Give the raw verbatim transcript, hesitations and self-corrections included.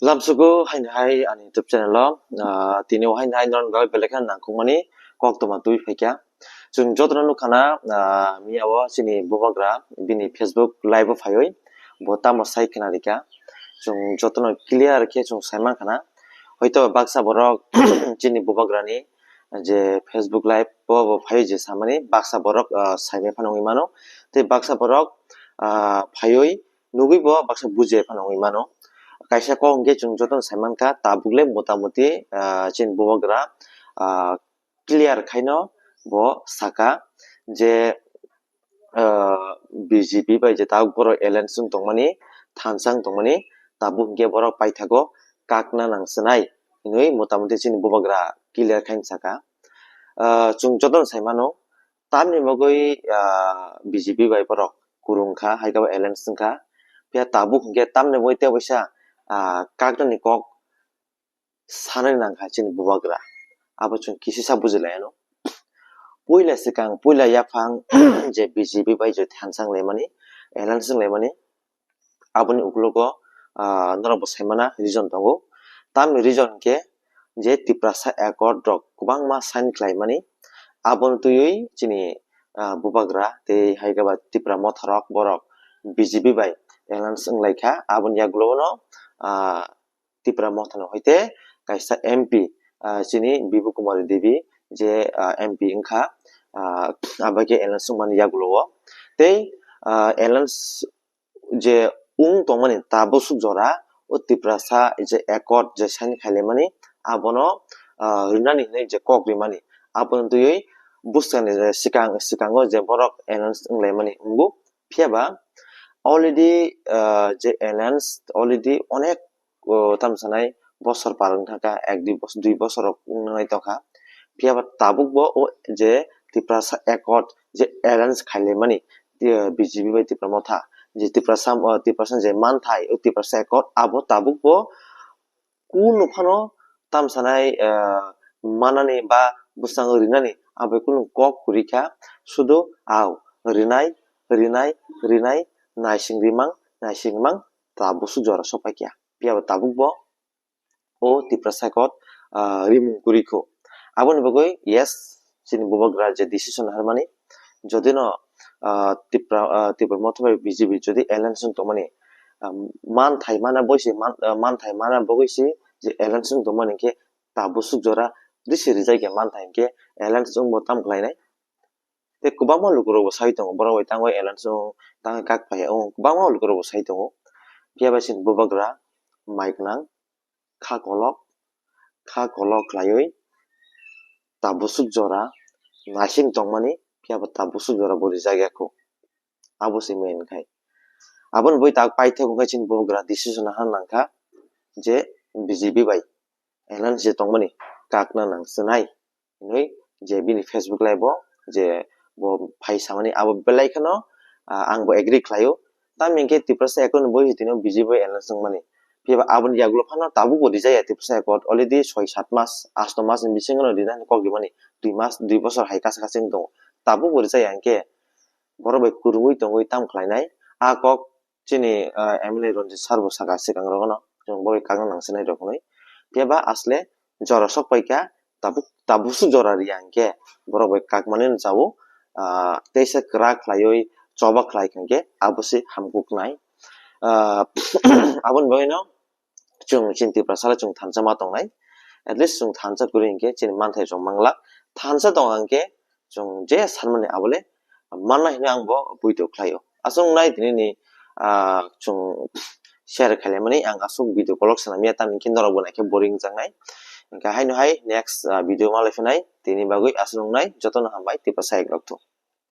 Lamsugo haino hai ani YouTube channel o, ah, tini o haino hai norok belai kheno nangkukmani koktwma twi phaikha. Chwng jotono nukha na, ah, miya o chini bubagra bini Facebook live o phaiwi bo tamo sai khna rikha. Chwng jotono clear khe chwng sai mankha na. Hoito baksa borok chini bubagrani je Facebook live o bo phaiwi je samani baksa borok, ah, saimai phano wngwi mano. Tei baksa borok, ah, phaiwi nugwi bo baksa bujiya phano wngwi mano. Kaisa kok hwnkhe chwng jotono sai mankha, tabuk le motamuti, ah, chini bubagra, ah, clear khaino bo saka je, ah, B J P bai je tabuk borok alliance wng tongmani, thansa wng tongmani, tabuk hwnkhe borok paithago kakna nangsinai hinwi motamuti chini bubagra clear khaino saka. Ah, chwng jotono sai mano, tamni bagwi, ah, B J P bai borok kwrwng kha, hai khe bo alliance wng kha. Phiya tabuk hwnkhe tamni bagwi tei waisa, ah, kaknani kok sanani nang kha chini bubagra. Abo chwng kisisa buji lai anw. Puila swkang, puila yaphang je B J P bai je thansa wng laimani, alliance wng laimani, aboni ukologo, ah, norok bo sai mana reason tongo. Tamni reason hwnkhe je Tiprasa Accord rok kwbangma sign khlaimani, aboni twiwi chini, ah, bubagra tei hai khe ba Tipra Motha rok borok B J P bai alliance wng lai kha. Aboni yagulo no, ah, Tipra Motha no hoite kaisa M P, ah, chini Bibu Kumar Devi je, ah, M P wng kha, ah, abo khe alliance wngmani yagulo o. Tei, ah, alliance je wng tongmani tabuk suk jora o Tiprasa je accord je sign khailaimani abono, ah, rinani hinwi je kok rimani aboni twiwi bwskangni je swkang, swkango je borok alliance wng laimani wngo. Phiya ba already, ah, je alliance already onek, oh, tamo sanai bosor par wng thangkha, ek dui bos-, dui bosor rok wng nai tongkha. Phiya ba tabuk bo o je Tiprasa Accord je alliance khailaimani, eh, B J P bai Tipra Motha, je Tiprasa, oh, Tiprasa je manthai, o Tiprasa Accord abo tabuk bo kunu phano tamo sanai, eh, manani ba bwskango rinani abo kunu kok kwrwi kha, sudu au rinai, rinai, rinai, naising rimang, naising rimang, tabuk suk jora sok pai kha. Phiya ba tabuk bo o Tiprasa Accord, ah, rimung kwrwi kho. Aboni bagwi, yes, chini bubagra je decision naharmani, jodi no, ah, Tipra, ah, Tipra Motha bai B J P jodi alliance wng tongmani, ah, manthai mana boi se, man-, ah, manthai mana bagwi se je alliance wng tongmani hinkhe tabuk suk jora risi rijak ya manthai hinkhe alliance wngbo tam khlainai. Tei kwbangma lukurokbo sai tongo, borok bai tangwi alliance wng tangwi kak phaiya wng kwbangma lukurokbo sai tongo. Phiya bai chini bubagra mai gwnang, kha kolok, kha kolok khlaiwi tabuk suk jora naising tongmani, phiya bo tabuk suk jora bo rijak ya kho. Abo se main khai. Aboni bagwi tak paithak wngkha chini bubagra decision naharna nangkha je B J P bai alliance je tongmani kakna nangsinai hinwi je bini Facebook live o je bo phai samani abo belai kheno, ah, ang bo agree khlaio. Tamni hinkhe Tiprasa Accord ni boi tini B J P bai alliance wngmani. Phiya ba aboni yagulo phano tabuk bo rijak ya Tiprasa Accord already soi sat mas, asto mas ni bisingo no rinani kok rimani, dui mas, dui bosor hai kasa kasa wng tongo. Tabuk bo rijak ya hinkhe borok bai kwrwngwi tongwi tam khlainai. A kok chini, ah, M L A Ranjit sir bo saka swkang rogo no, chwng bo bai kakna nangsinai rok hinwi. Phiya ba asle jora sok pai kha, tabuk, tabuk suk jora riya hinkhe borok bai kakmani no chao, ah, teisa kwrak khlaiwi choba khlai kha hinkhe abo se hamkuk nai. Ah, aboni bagwi no chwng chini Tiprasa le chwng thansa ma tongnai. At least chwng thansa kwrwi hinkhe chini manthai rok manglak. Thansa tong hinkhe chwng je sanmani abole manna hinwi ang bo poito khlaio. Aswk nai tini ni, ah, chwng share khaimani ang aswk video kolok swnam ya, tamni khe norok bo naikhe boring jaknai. Hinkhe haino hai next, ah, video ma lai phinai, tini bagwi aswk nai jotono hambai Tiprasa ek rok tho.